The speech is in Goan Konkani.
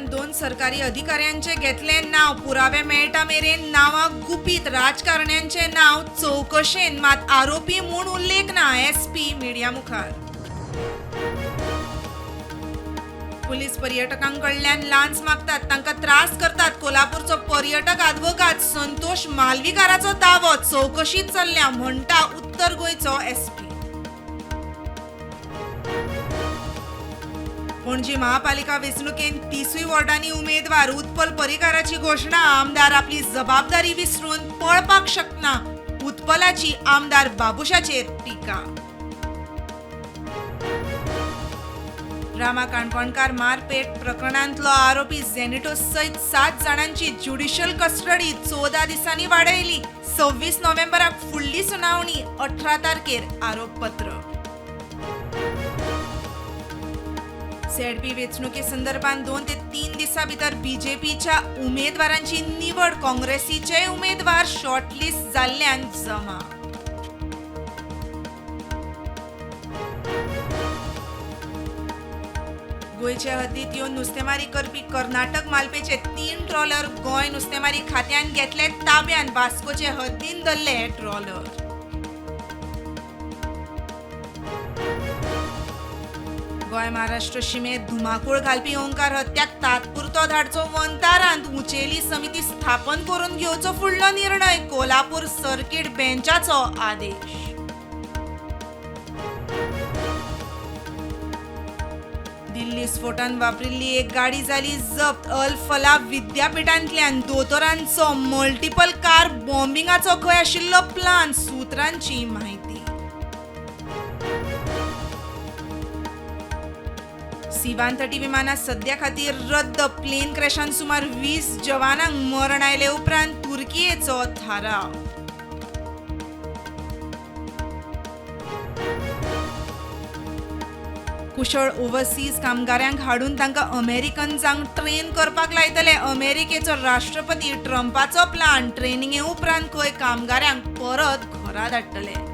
प्रकरणांत दोन सरकारी अधिकाऱ्यांचे घेतले नाव. पुरावे मेळटा मेरेन नांवां गुपीत. राजकारण्यांचे नाव चवकशेन मात आरोपी म्हूण उल्लेख ना. एसपी मिडिया मुखार. पुलीस पर्यटकांकडल्यान लांच मागतात, तांकां त्रास करतात. कोल्हापूरचो पर्यटक आदवोगाद संतोष मालवीकाराचो दावो. चवकशी चल्ल्या म्हणटा उत्तर गोंयचो एसपी. पणजी महापालिका वेंचणुकेंत 30 वॉर्डांनी उमेदवार. उत्पल पर्रीकाराची घोशणा. आमदार आपली जबाबदारी विसरून पळपाक शकना. उत्पलाची आमदार बाबुशाचेर टिका. रामा काणकोणकार मारपेट प्रकरणांतलो आरोपी झेनिटो सयत 7 जाणांची ज्युडिशियल कस्टडी 14 दिसांनी वाडयली. 26 नोव्हेंबराक फुडली सुनावणी. 18 तारखेर आरोपपत्र. झेडपी वेंचणुके संदर्भात 2 ते 3 दिसां भितर बीजेपीच्या उमेदवारांची निवड. काँग्रेसीचे उमेदवार शॉर्टलिस्ट जाल्ल्यान जमा. गोंयचे हद्दीत येवन नुस्तेमारी करपी कर्नाटक मालपेचे 3 ट्रॉलर गोंय नुस्तेमारी खात्यान घेतले ताब्यान. वास्कोचे हद्दीन धरले ट्रॉलर. गोंय महाराष्ट्र शिमेत धुमाकूळ घालपी ओंकार हत्याक तात्पुरतो धाडचो वंतारांत. उंचेली समिती स्थापन करून घेवचो फुडलो निर्णय. कोल्हापूर सर्किट बेंचाचो आदेश. दिल्ली स्फोटान वापरिल्ली एक गाडी जाली जप्त. अल फला विद्यापीठांतल्यान दोतोरांचो मल्टिपल कार बॉम्बिंगाचो खंय आशिल्लो प्लान. सूत्रांची म्हायती. C-130 विमानां सद्या खातीर रद्द. प्लेन क्रॅशान सुमार 20 जवानांक मरण आयले उपरांत तुर्कियेचो थाराव. कुशळ ओव्हरसीज कामगारांक हाडून तांकां अमेरिकन्सांक ट्रेन करपाक लायतले. अमेरिकेचो राष्ट्रपती ट्रंपाचो प्लान. ट्रेनिंगे उपरांत खंय कामगारांक परत घरा धाडटले.